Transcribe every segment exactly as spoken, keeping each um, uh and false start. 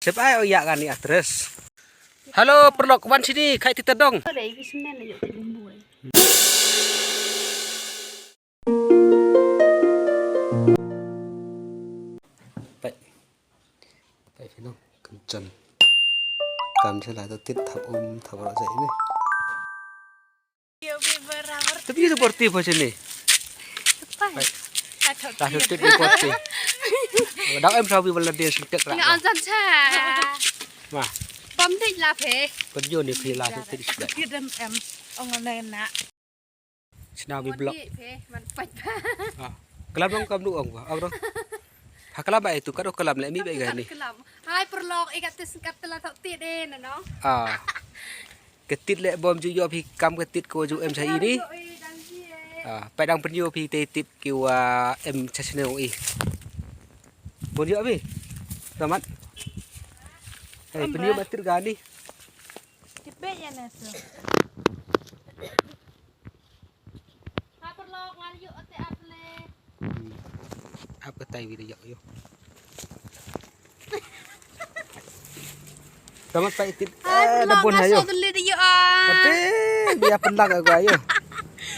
Sep ai o ya kani actress. Hello, paralok, wan sini, khai ti tadong. Pai. Pai phi nong, kan chan. Kam se la to tit thap um thap ra sa ini. Tapi itu borti pa sini. Pai. Ta to tit borti. Dang em sawi wala dia singket ra. Nga anjan cha. Ma. Pam dik la phe. Pam yo ni phi la to tit. Ti dem em. Ong na na. Sinawi blog. Phe man pai. Ah. Kelam dong kam du ong ba. Ong dong. Ha kelam ba itu kado kelam le mi ba ga ni. Hai paralok, ikat tis kat tela thok ti de na no. Ah. Ka tit le bom ju yoh phi kam ka tit ko ju em sa ini. Ah, pai dang pynyoh phi te tip ki wa em sa sne i. Bon yoh phi. Tamat. Hei, pynyoh ba tit ga ni. Tipek ya na so. Ap ka tai video yo. Tamat pa itit. Eh, da bon hayo. Pate, biar penlang aku ayo.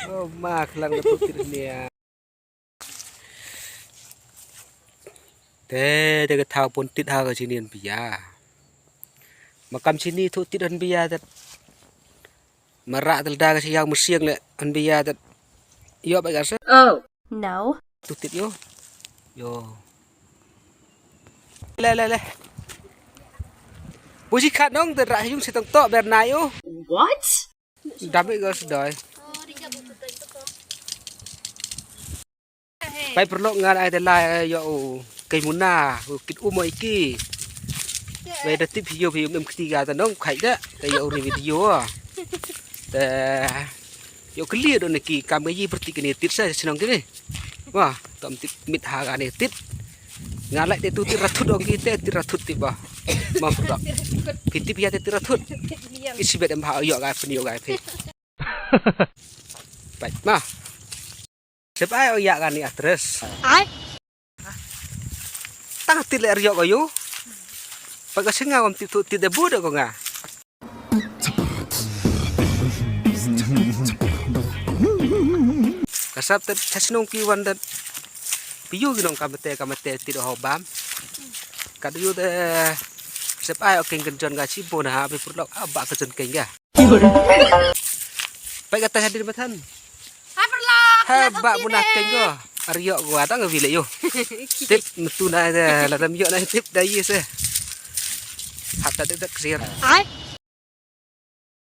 Oh, mak lang da putir ni ya. Te, te ka thaw pon tit ha ka sini han bia. Makam sini thu tit han bia tet. Marak tel da ka siang musiang le han bia tet. Yo bai ka se. Oh, no. Thu tit yo. Yo. Le, le, le. Bu si khat nong tet rak yung si tong tok ber na yo. What? Dam i ka sedai. Pai paralok ngan ai te lai yo u kai muna u kit u mo iki. Bai da tip yo phi em kti ga ta nong khai da te yo u ni video. Te yo kli do ne ki kam ga yi berti kini tit sa sinong kini. Wa tom tit mit ha ga ne tit. Nga lai te tu tit rathut ong ki te tit rathut tip ba. Ma paralok. Phi tip ya te tit rathut. Isi bet em ha yo ga pynyoh ga phi. Pai ma. Sep ai o ya kani actress. Ai. Tang tit le riok ayu. Pai ka singa om tit tu tit de bu de ko nga. Ka sap te cha sinong ki wan de. Piyu ki nong kamate kamate tit ho bam. Ka du de sep ai o keng ken jon ga chi bo na ha bi paralok a ba ka jon keng ga. Pai ka tai hadir bathan. Hai paralok. Hai ba muna keng ko. Ariok ko adang wi le yo. Tip metu na da la dam yo na tip da yi se. Hap ta tek tek sir. Ai.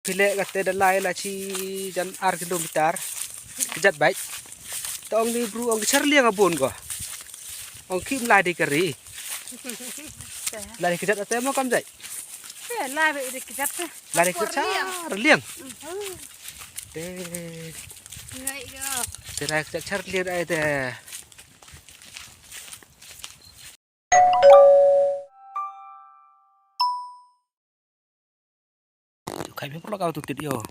Phi le ka te da lai la chi jan ar kilometer. Kjat bai. Ta ong ni bru ong char liang abon ko. Ong kim lai di kari. Lai di kjat ate mo kam jai. Te lai bai di kjat te. Lai di kjat char liang. Te. Ngai ga. Te lai kjat char liang ai te. Khai me paralok au tu tit yo.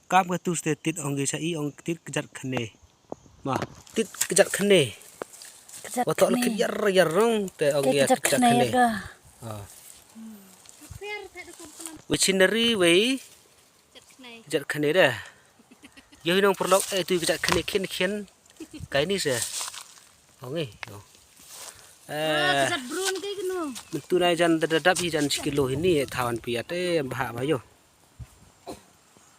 Kam ka tu ste tit ong ki sa i ong tit kjat khane. Ma, tit kjat khane. Kjat khane. Wa to la kit yar yar rong te ong ya kjat khane. Ah. Wichinari wei. Kjat khane da. Yo hi nong paralok e tu kjat khane khin khin. Kai ni se. Ong e. Eh, kjat brun ke kenu. Mentu nai jan da dap hi jan sikilo hini thawan piat e bha ba yo.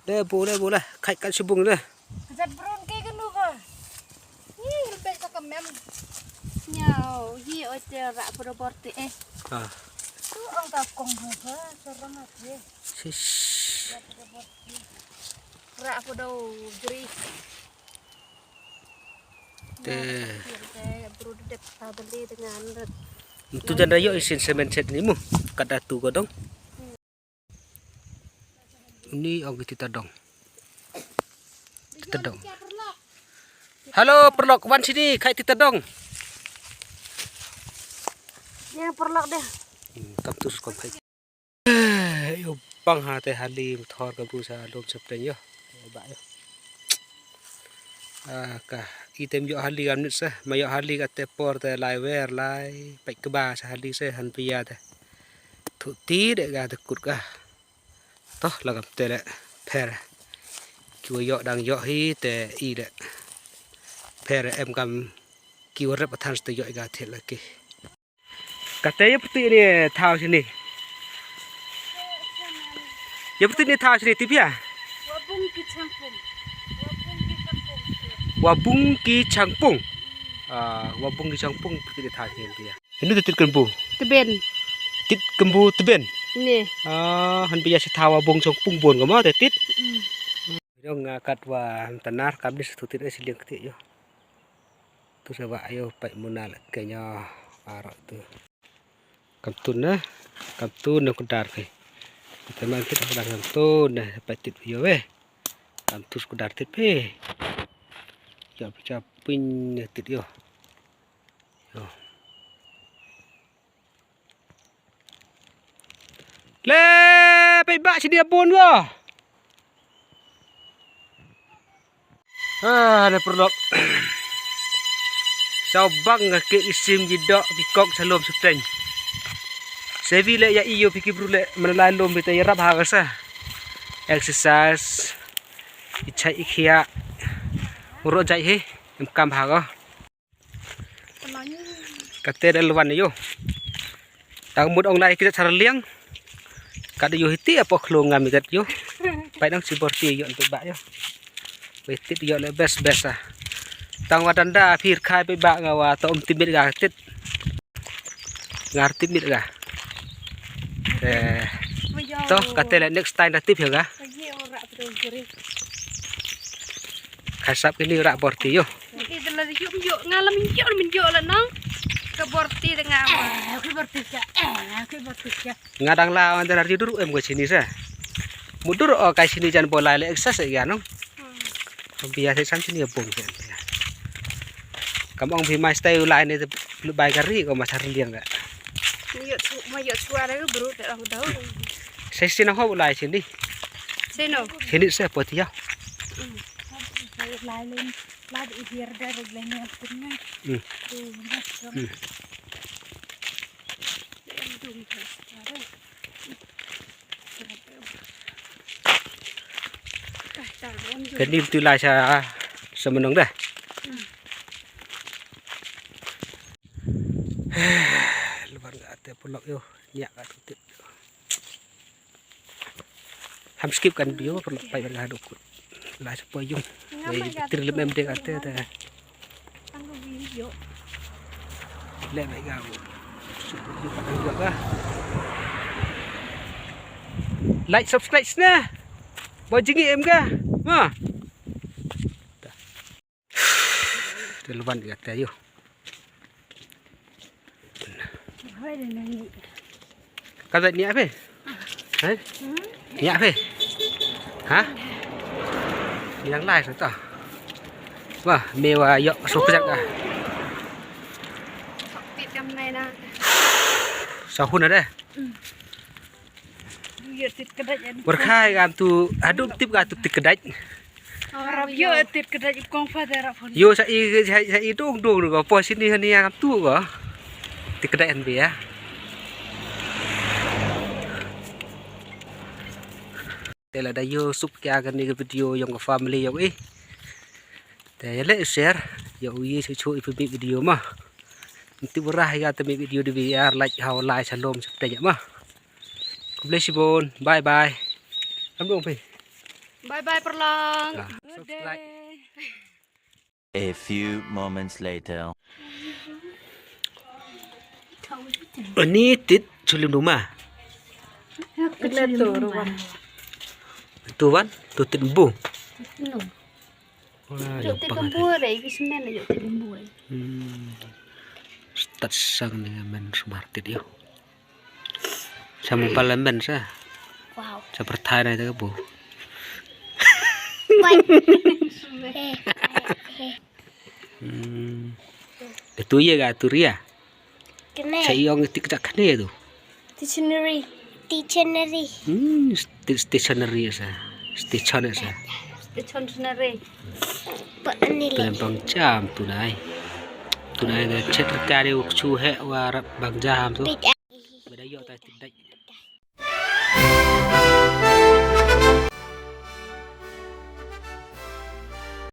Le bu le bu le khai kan sibung le. Kjat brun ke kenu ba. Ni lebe sa ka mem. Nyau, yi oi te ra pro borti e. Ah. Tu ang ka kong ha ka, seram ate. Sis. Ra pro jri. Te. Bru dep ta beli dengan rat. Tu jan rayo isin semen set ni mu. Kada tu ko dong. Uni ong ki titadong. Titadong. Halo, paralok, wan sini, khai titadong. Yang paralok deh. Hmm, kam tur kom khai. Eh, yo bang ha te hali, thor ka bu sa lom sa pleng yo. Ba yo. Ah, ka, i tem yoh hali kam nit se, ma yoh hali ka te por te lai wer lai, pait kba sa hali se, han pia te. Thu ti de ka te kut ka. Toh, la kam te le, pher. Ki wa yoh dang yoh hi te i le. Pher em kam ki wa rep a than te yoh i ka thied la ki. Kate ya pyrtuit ni thaw sini. Ya pyrtuit ni thaw sini, tip ya? Wabung ki changpung. Wabung ki changpung. Wabung ki changpung. Ah, wabung ki changpung pyrtuit ni thaw sini, tip ya. Hyndu tit kembu. Teben. Tit kembu teben. Ni. Ah, han pia si thaw wabung changpung bun ko ma te tit. Mm. Yong nga kat wa tanar kam ni satu tit ai siliang kti yo. Tu sa wa ayo pai muna la kenya aro tu. Kam tu na, kam tu na kudar phi. Te man tit kudar kam tu na pai tit yo we. Kam tu kudar tit phi. Yo phi cha pin na tit yo. Yo. Le, peit ba sini abon ko. Ah, le pyrlok. Saw bang ka ke isim ji dok ki kok sa lom suteng. Sevi le ya iyo piki bru le menelai lom bita ya rap ha ka sa. Exercise. I chai i khia. Uro jai hi. Em kam ha ko. Kate da lwan yo. Tang mut ong lai ki char liang. Ka da yo hiti apo khlo ngam i kat yo. Pai nang si bor ti yo ntu ba yo. Wei tit yo le bes bes ah. Tang wa danda phir khai pe ba nga wa to um timit ga tit. Ngar timit ga. Eh. To kate le next time da tip yo ga. Khai sap kini rak bor ti yo. Ni de la yo yo nga la min yo min yo la nang. Ka bor ti de nga ma. Eh, ka bor ti ka. Eh, ka bor ti ka. Nga dang la wan dar yu dur em ko sini sa. Mudur o kai sini jan bolai le exercise ya nong. Hmm. Bia se san sini bong se. Kam ong phi mai stay u lai ni te lu bai kari ko ma sar liang ga. Ni yo chu ma yo chu ara ko bru te ong dau. Sai sini ho u lai sini. Sino. Sini se pot ya. Hmm. Lai len. Lad i hiar da reg le ne pun ne. Hmm. Tu ne. Hmm. Ka nim tu lai sa, sa menong da. Hmm. Lebar nga te pulak yo, nyak ka tu tip. Ham skip kan video, pyrlok pai bar ka haduk kut. Lai sa poi yung. Wei tir lem em dek ate te. Le bai ka. Suk yung patang juga ka. Like, subscribe sna. Bo jingi em ka. Ma. Te lwan ka te yo. Ka da nia phi? Hai? Nia phi? Ha? Yang lai sa ta. Wah, me wa yo so kjak ah. Sa hun ada. Bar khai kam tu, hadum tip ka tu tit kdait. Rap yo tit kdait kong fa da rap hon. Yo sa i, sa i, sa i dung dung ko po sini hani ya kam tu ko. Tit kdait han bia. Te la da yo suk kya kani ka video yong ka family yong i. Te ya le share, ya u yi chu chu i phi video ma. Nti wara ya te mi video di biar like how like shalom suk te ya ma. Khublei shibun. Bye bye. Am dong phi. Bye bye pyrlong. Ah, good day. A few moments later. Ani tit chulim duma. Tu wan, tu tit bu. Wah, yo pang. Yo tit bu re, ki smen yo tit bu re. Hmm. Stat sang ni men smart tit yo. Sa mobile men sa. Wow. Sa pyrthai na ita ka bu. Hmm. Itu ya ka tu ria. Sa iong tik tak kene tu. Dictionary. Dictionary. Hmm, sti-, stationery sa. Station sa. Chon chna re. Pynban jam tunai. Tunai da chet kari u kchu he wa rap bang jam tu. Bada yo ta tidai.